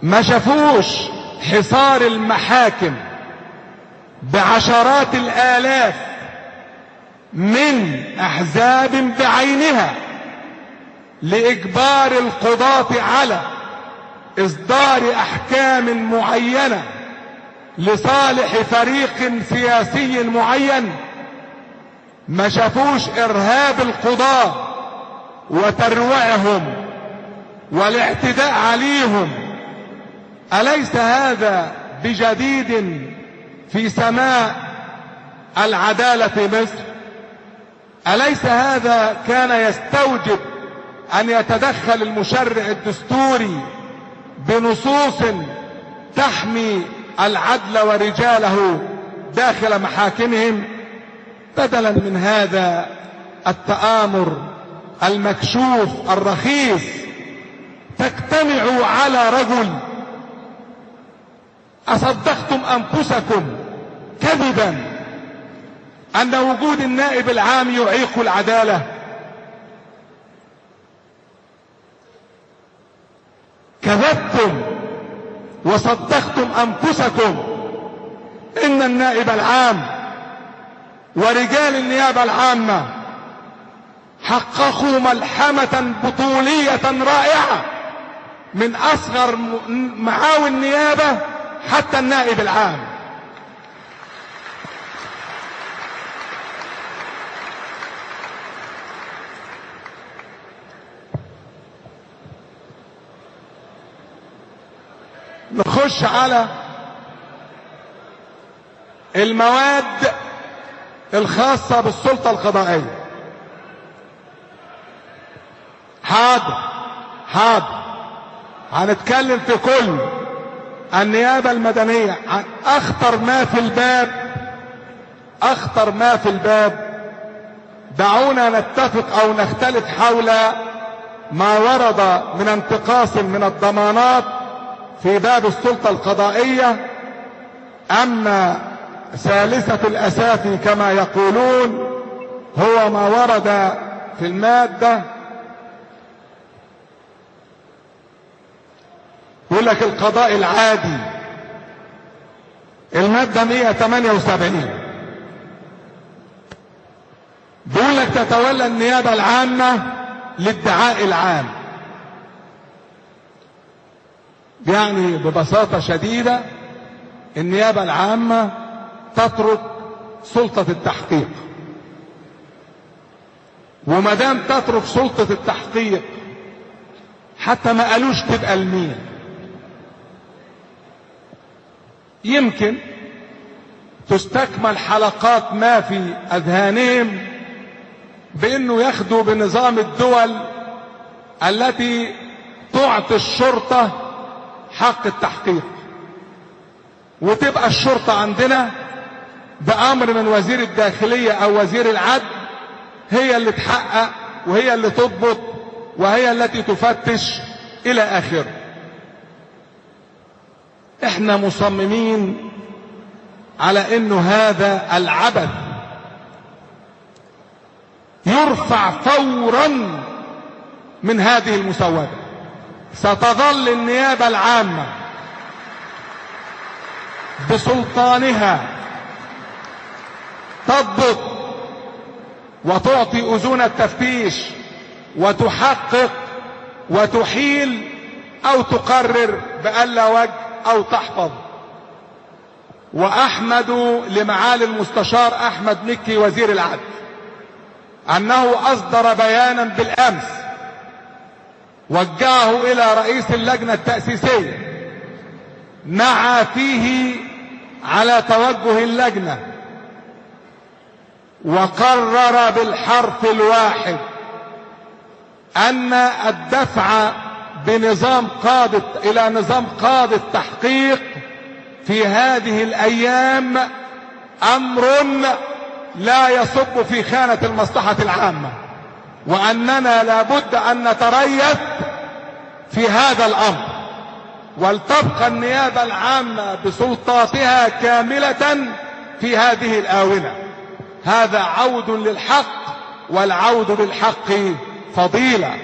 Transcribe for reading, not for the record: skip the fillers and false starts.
ما شافوش حصار المحاكم بعشرات الآلاف من أحزاب بعينها لإجبار القضاة على إصدار أحكام معينة لصالح فريق سياسي معين. ما شافوش إرهاب القضاة وترويعهم والاعتداء عليهم. أليس هذا بجديد في سماء العدالة مصر؟ أليس هذا كان يستوجب أن يتدخل المشرع الدستوري بنصوص تحمي العدل ورجاله داخل محاكمهم، بدلا من هذا التآمر المكشوف الرخيص؟ تجتمعوا على رجل. أصدقتم أنفسكم كذبا أن وجود النائب العام يعيق العدالة؟ كذبتم وصدقتم أنفسكم إن النائب العام ورجال النيابة العامة حققوا ملحمة بطولية رائعة من أصغر معاون النيابة حتى النائب العام. نخش على المواد الخاصة بالسلطة القضائية. حاضر هنتكلم في كل النيابة المدنية عن أخطر ما في الباب. دعونا نتفق أو نختلف حول ما ورد من انتقاص من الضمانات في باب السلطة القضائية. أما ثالثة الأسافي كما يقولون هو ما ورد في المادة، يقول لك القضاء العادي، المادة 178 بيقول لك تتولى النيابة العامة للدعاء العام. يعني ببساطة شديدة النيابة العامة تترك سلطة التحقيق، وما دام تترك سلطة التحقيق حتى ما قالوش تبقى لمين. يمكن تستكمل حلقات ما في أذهانهم بأنه ياخدوا بنظام الدول التي تعطي الشرطة حق التحقيق، وتبقى الشرطة عندنا بأمر من وزير الداخلية أو وزير العدل هي اللي تحقق وهي اللي تضبط وهي التي تفتش إلى آخره. احنا مصممين على انه هذا العبث يرفع فورا من هذه المسودة. ستظل النيابة العامة بسلطانها تضبط وتعطي أذون التفتيش وتحقق وتحيل أو تقرر بألا وجه أو تحفظ. وأحمد لمعالي المستشار أحمد مكي وزير العدل أنه أصدر بيانا بالأمس وجهه إلى رئيس اللجنة التأسيسية نعى فيه على توجه اللجنة وقرر بالحرف الواحد أن الدفع بنظام قاضي إلى نظام قاضي التحقيق في هذه الأيام أمر لا يصب في خانة المصلحة العامة، وأننا لابد أن نتريث في هذا الأمر، ولتبقى النيابة العامة بسلطاتها كاملة في هذه الآونة. هذا عود للحق، والعود للحق فضيلة.